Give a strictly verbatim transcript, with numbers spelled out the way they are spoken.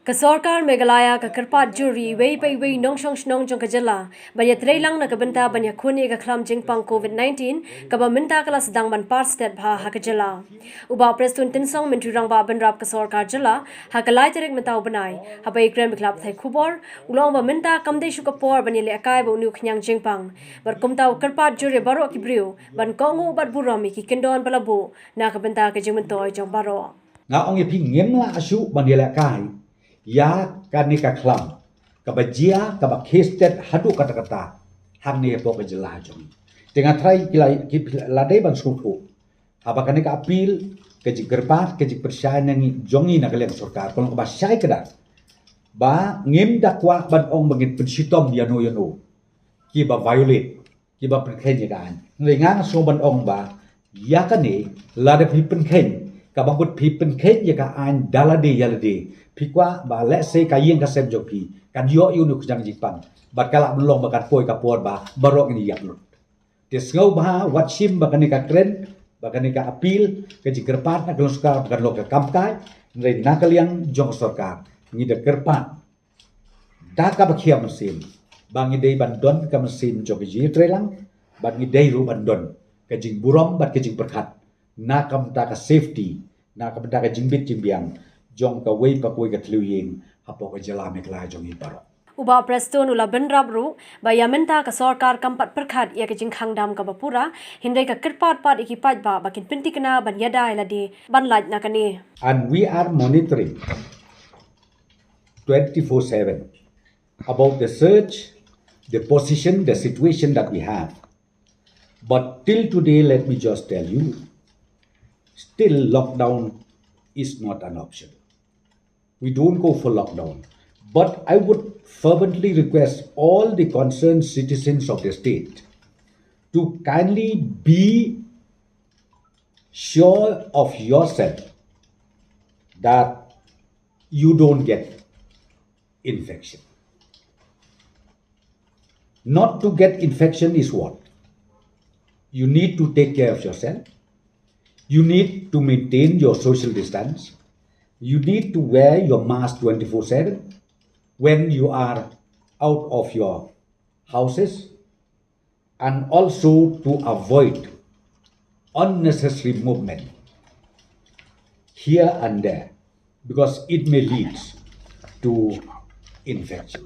Ka sorkar Meghalaya ka kyrpad jur ïa iwei pa iwei nongshong shnong jong ka jylla ban ïatreilang na ka bynta ban ïakhun ïa ka khlam jingpang COVID nineteen kaba mynta ka la sdang ban par stet bha ha ka jylla. U Bah Prestone Tynsong, Myntri Rangbah Bynrap ka sorkar jylla, ha ka lai tarik mynta u bnai, haba ïakren bad ki lad pathai khubor, u la ong ba mynta kam dei shuh ka por ban ïalehkai bad une u khñiang jingpang. Bad kumta u kyrpad jur ïa baroh ki briew ban kohnguh bad burom ïa ki kyndon ba la buh na ka bynta ka jingmyntoi jong baroh. Nga ong ïa phi, ngim lah shuh ban ïalehkai ïa kane ka khlam kaba jia, kaba khie stet haduh katta katta hangne hapoh ka jylla jong ngi. Te nga trai ki la, ki la dei ban sngewthuh, haba kane ka appeal, ka jingkyrpad, ka jingpynshai na ngi, jong ngi na ka liang sorkar, ka long kaba shai kdar, ba ngim da kwah ban ong ba ngin pynshitom ïano ïano kiba violate, kiba pynkheiñ ïa ka aiñ. Hynrei nga sngew ban ong ba ïa kane, lada phi pynkheiñ, kaba mut phi pynkheiñ ïa ka aiñ da lade ïa lade, phi kwah ba lehse ka ïing ka sem jong phi kan ïoh ïa une u khñiang jingpang, bad ka lah ban long ba kan poi ka por ba baroh ngin ïap lut. Te sngewbha, wat shim ba kane ka kren, ba kane ka appeal, ka jingkyrpad na ka liang sorkar ba kan long ka kam kai. Hynrei na ka liang jong ka sorkar, ngi da kyrpad da kaba khia mynsiem ba ngi dei ban don ka mynsiem jong ka jingïatreilang, bad ngi dei ruh ban don ka jingburom bad ka jingpyrkhat na ka bynta ka safety, na ka bynta ka jingbit jingbiang jong kawei pa kawei ka thliew ïing hapoh ka jylla Meghalaya jong ngi baroh. U Bah Prestone u la bynrap ruh ba ïa mynta ka sorkar kam pat pyrkhat ïa ka jingkhang dam kaba pura, hynrei ka kyrpad pat ïa ki paidbah ba kin pynthikna ban ïada ïa lade ban lait na kane. And we are monitoring twenty-four seven about the surge, the position, the situation that we have. But till today, let me just tell you, still lockdown is not an option. We don't go for lockdown. But I would fervently request all the concerned citizens of the state to kindly be sure of yourself that you don't get infection. Not to get infection is what? You need to take care of yourself. You need to maintain your social distance. You need to wear your mask twenty-four seven when you are out of your houses, and also to avoid unnecessary movement here and there, because it may lead to infection.